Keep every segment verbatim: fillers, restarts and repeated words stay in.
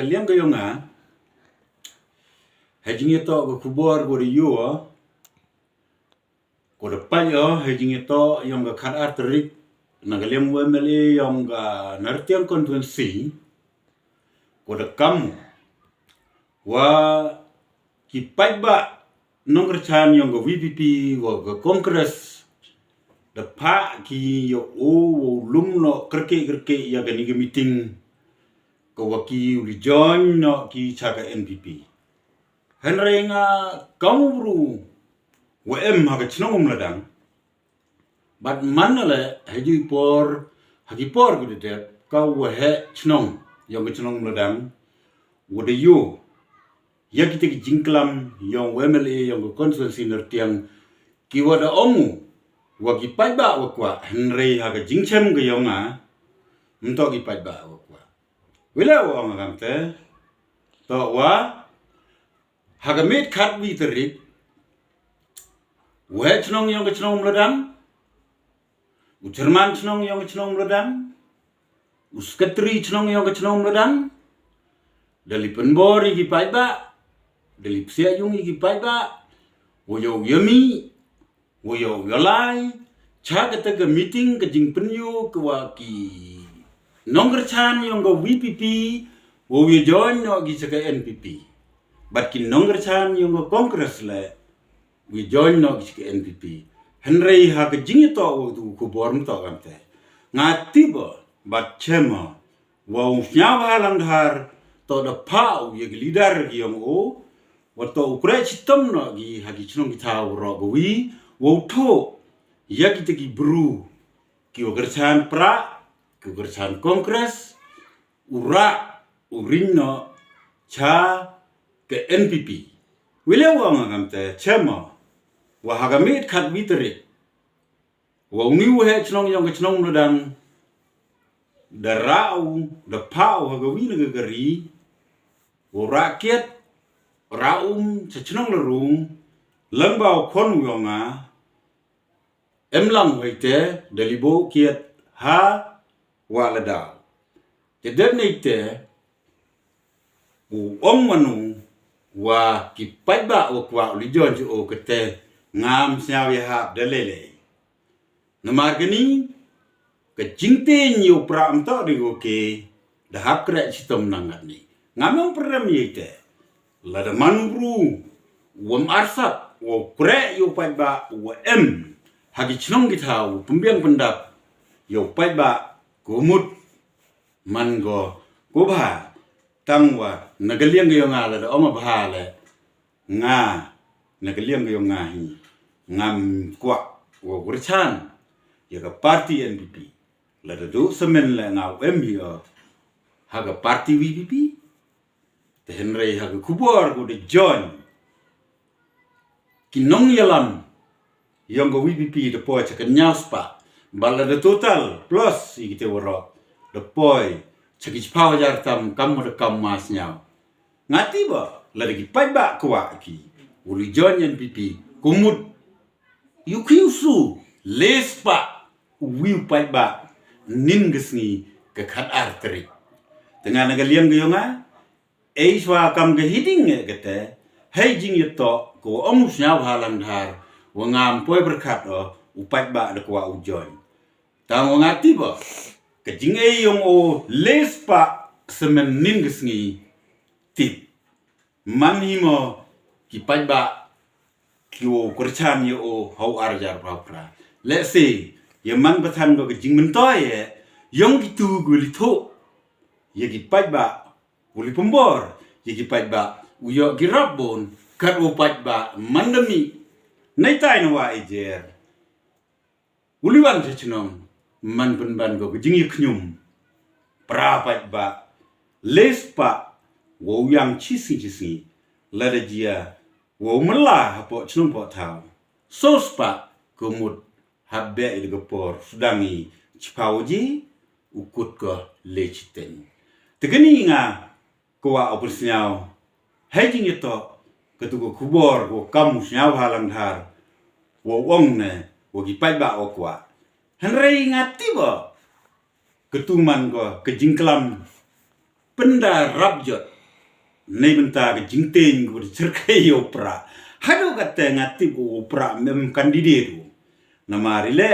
Ka liang ka yong nga, ha jingïatoh ka khubor ko da ïoh, ko da pait ïoh ha jingïatoh yong ka khat ar tarik na ka liang u M L A yong ka Nartiang constituency, ko da kam wa ki paidbah nongkyrchan yong ka V P P wa ka Congress da phah ki ïa u, u lum noh kyrkieh kyrkieh ïa kani ka meeting ka wa ki u li join noh ki cha ka N P P. Hynrei nga kam u bru wa em ha ka chnong Umladang. Bad man na le ha ju i por, ha ki por ki da dep, ka wa heh chnong yong ka chnong Umladang wa da ïoh ïa kita ki jingklam yong u M L A yong ka constituency Nartiang, ki wa da ong u wa ki paidbah wa kwah, hynrei ha ka jingchem ka yong nga, ym toh ki paidbah wa kwah. Wi le wa ong nga kamte, toh wa ha ka miet khatwi tarik, u heh chnong yong ka chnong Umladang, u chairman chnong yong ka chnong Umladang, u secretary chnong yong ka chnong Umladang, da li pynbor ïa ki paidbah, da li psiah yung ïa ki paidbah, u ïoh ïa mi, u ïoh ïa lai cha kata ka meeting, ka jingpynïoh ka wa ki nongkyrchan yong ka V P P, u ïa join noh ki cha ka N P P. Bad ki nongkyrchan yong ka Congress le, u ïa join noh ki cha ka N P P. Hynrei ha ka jingïatoh wa tu khubor ym toh kamte. Nga tip bad chem wa u Sniawbhalang Dhar toh da phah u ïa ki leader ki yong u, wa toh u khreh chitom noh ki ha ki chnong ki thaw roh ka wi, wa u thoh ïa kita ki bru ki wa kyrchan prah, ki wa kyrchan Congress, u rah u ring noh cha ka N P P. Wi le wa ong nga kamte, chem wa ha ka miet khatwi tarik, wa u ni u heh chnong yong ka chnong Umladang, da rah u, da phah u ha ka wi na ka kari, u rah kiad, rah um cha chnong Larung, lang ba u khon u yong nga, em lang wei te, da li buh kiad ha wa la daw. Te dep nei te, u ong manu wa ki paidbah wa kwah u li join cha u, kate ngam sniaw ïa hap da lei lei. Namar kani ka jingteng ïa u prah ym toh dei ko ke, da hap khreh chitom nang ngat ni. Ngam ong pyrem ïa te. Lada man u bru wa ym arsap, wa khreh ïa u paidbah, wa em ha ki chnong ki thaw, pynbiang pyndap ïa u paidbah, ko mut man ko, ko bha. Tang wa na ka liang ka yong nga, lada ong bha le, nga na ka liang ka yong nga hi, ngam kwah wa kyrchan ïa ka party N P P. Lada duh samen le nga u em hi o ha ka party V P P. Te hynrei ha ka khubor ko da join ki nongïalam yong ka V P P da poi cha ka hynñiew spah, bad lada total plus ïa kite waroh da poi cha ki chiphaw hajar tam, kam ma da kam ma sniaw. Nga tip ba lada ki paidbah kwah ki u li join N P P, ko mut ïa u khiew su le spah u wi u paidbah nin ka sngi ka khat ar tarik. Te nga na ka liang ka yong nga, ei shuwa kam ka hiding nge kate, hei jingïatoh ko ong u Sniawbhalang Dhar wa ngam poi pyrkhat o u paidbah da kwah u join. Tang wa nga tip ba ka jingei yong o le spah samen nin ka sngi, tip man hi mo ki paidbah ki wa kyrchan ïa o ha u ar hajar arphew phra. Let's say ïa man ba than ko ka jingmyntoi ïa yong kitu ko li thoh ïa ki paidbah, u li pynbor ïa ki paidbah, u ïoh ki rap bun, kat u paidbah man da mih nai tai na wa i jer. U li wan cha chnong man pynban ko ka jingïakhñium. Pra paidbah le spah wa u ïang chi sngi chi sngi, lada jia wa u mylla hapoh chnong poh thaw, so spah ko mut hap beh ïa ka por sdang i chiphaw ji, u kut ko le chiteng. Te kani nga ko wa u pynsñiaw hei jingïatoh katu ka khubor ko kam u Sniawbhalang Dhar wa u ong ne wa ki paidbah wa kwah. Hynrei nga tip ba katu man ko ka jingklam pynda rap jot Nei bynta ka jingteng ka bad syrkhei ïa u Prah. Haduh katta nga tip u Prah mem candidate u. Namar ile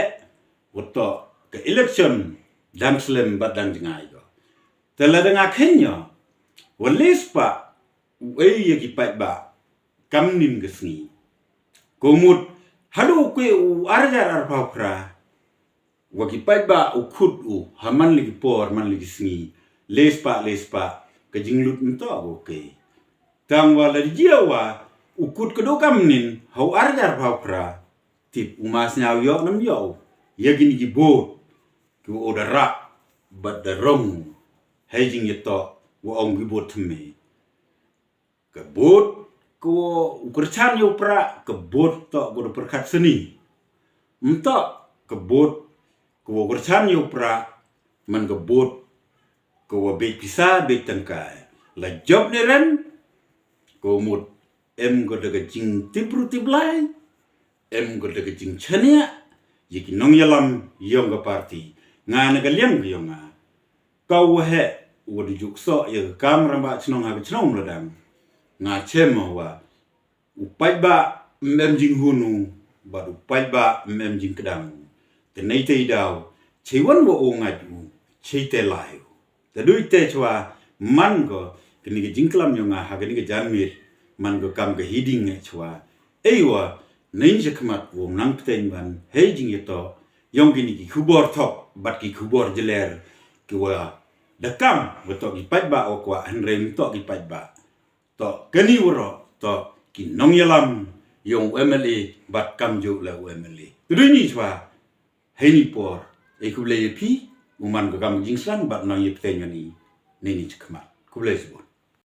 u to ka election dang slem bad dang jngai ko. Te lada nga khein ïa u list pa u ei ïa ki paidbah kam nin ka sngi. Ko mut haduh u kwe u arjar arphaw phra. Wa ki paidbah u khut u ha man li ki por man li ki sngi. Lespah lespah ka jinglut mynta ko ke. Tang wa la jia wa u khut ka do kam nin ha u arjar phaw phra. Tip u mas nyaw yo nam yo. Ya gini ki bot ki wa da rak bad da rong. Hai jing ya to wa ong ki bot thme. Ka bot ko u kyrchan ïa u Prah ka bot to ko da pyrkhat seni. Mto ka bot ko u kyrchan ïa u Prah man ka bot ko wa bej pisa bej tangkai. La job ni ren ko mut em ko da ka jing tibru tiblai. Em ko da ka jingchania ya ki nongyalam yong ka parti. Nga na ka liang ka yong nga. Ka wa he wa du juk so ya ka kam ramba chnong ha ka chnong ladang. Nga chem wa u paidbah mem jing hunu bad u paidbah mem jing kedang. Te nei te daw chei wan wa u ngaj u chei te lai u. Te dui te chwa man ko kini ka jingklam yong nga ha kini ka janmir man ko kam ka hiding ngai chwa. Eiwa nei ni chakmat wa nang pteng ban hei jing yato yong kini ki khubor thok bad ki khubor jeler ki wa da kam wa to ki paidbah wa kwa henrei to ki paidbah. To kani waro to ki nongyalam yong u M L A bad kam ju la u M L A. Te dui ni chwa hei ni por ei khublei ya phi u man ka kam jingsang bad nang ya pteng ni nei ni chakmat. Khublei sibun.